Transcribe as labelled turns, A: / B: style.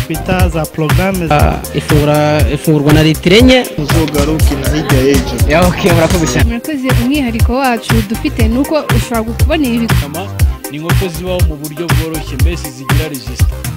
A: Twita za porogaramu.
B: Ifungurwa na litiro 4.
C: Uzogaruke na hirya y'ejo.
B: Yeah, okay, murakoze cyane.
D: Murakoze. Umwihariko wacu dufite ni uko ushobora kubona ibi.
E: Ni inkoko zibaho mu buryo bworoshye, mbese zigira resistance.